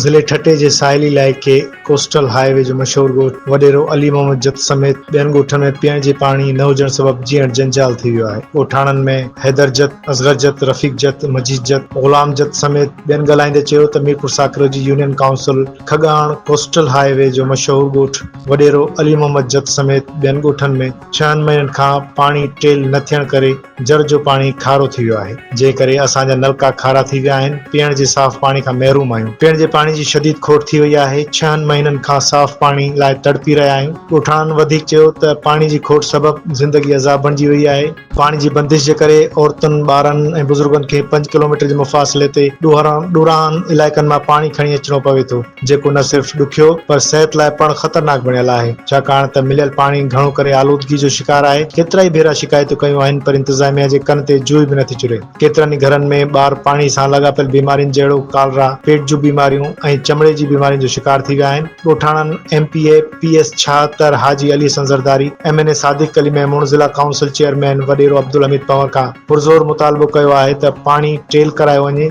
ضلعي ٺٽي جي ساحلي علائقي ڪوسٽل هاء وي جو مشهور ڳوٺ وڏيرو علي محمد جت سميت ٻين ڳوٺن ۾ پيئڻ جي پاڻي نه هجڻ سبب جيئڻ جنجال ٿي ويو آهي. ڳوٺاڻن ۾ حيدر جت، اصغر جت، رفيق جت، مجيد جت، غلام جت سميت ٻين ڳالهائيندي چيو ته ميرپورساڪرو جي union council Khagan coastal highway جو مشهور ڳوٺ وڏيرو علي محمد جت سميت ٻين ڳوٺن ۾ ڇهن مهينن کان پاڻي ٽيل نه ٿيڻ ڪري جر جو پاڻي کارو ٿي ويو آهي، جنهن ڪري اسان جا نلڪا کارا ٿي ويا آهن، پيئڻ جي صاف پاڻي کان محروم آهيون، پيئڻ جي پاڻي جي شديد کوٽ ٿي وئي آهي، ڇهن مهينن کان صاف پاڻي لاء تڙپي رهيا آهيون، ڳوٺاڻن وڌيڪ چيو ته پاڻي جي کوٽ سبب زندگي عذاب بڻجي وئي آهي، پاڻي جي بندش جي ڪري عورتن، ٻارن ۽ بزرگن کي پنج ڪلوميٽر جي مفاصلي تي ڏورانهن علائقن مان پاڻي کڻي اچڻو پوي ٿو. جيڪو نه صرف ڏکيو پر صحت لاء پڻ خطرناڪ بڻيل آهي، ڇاڪاڻ ته مليل پاڻي گهڻو ڪري آلودگي جو شڪار آهي، ڪيترائي ڀيرا شڪايتون ڪيون آهن پر انتظاميا جي ڪن تي جوء به نٿي چري، ڪيترن ئي گهرن ۾ ٻار پاڻي سان لاڳاپيل بيمارين جهڙوڪ ڪالرا، پيٽ جون بيماريون ۽ چمڙي جي بيمارين جو شڪار ٿي ويا آهن، ڳوٺاڻن M P A P S 76 Haji Ali Hassan Zardari, M N A Sadiq Ali Memon, ضلع ڪائونسل چيئرمين وڏيرو عبدالحميد پنهور کان پرزور مطالبو ڪيو آهي ته پاڻي ٽيل ڪرايو وڃي،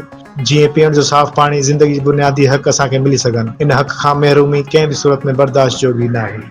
جيئن پيئڻ جو صاف پاڻي زندگي جي بنيادي حق اسان کي ملي سگهن، ان حق کان محرومي ڪنهن به صورت ۾ برداشت جوڳي ناهي.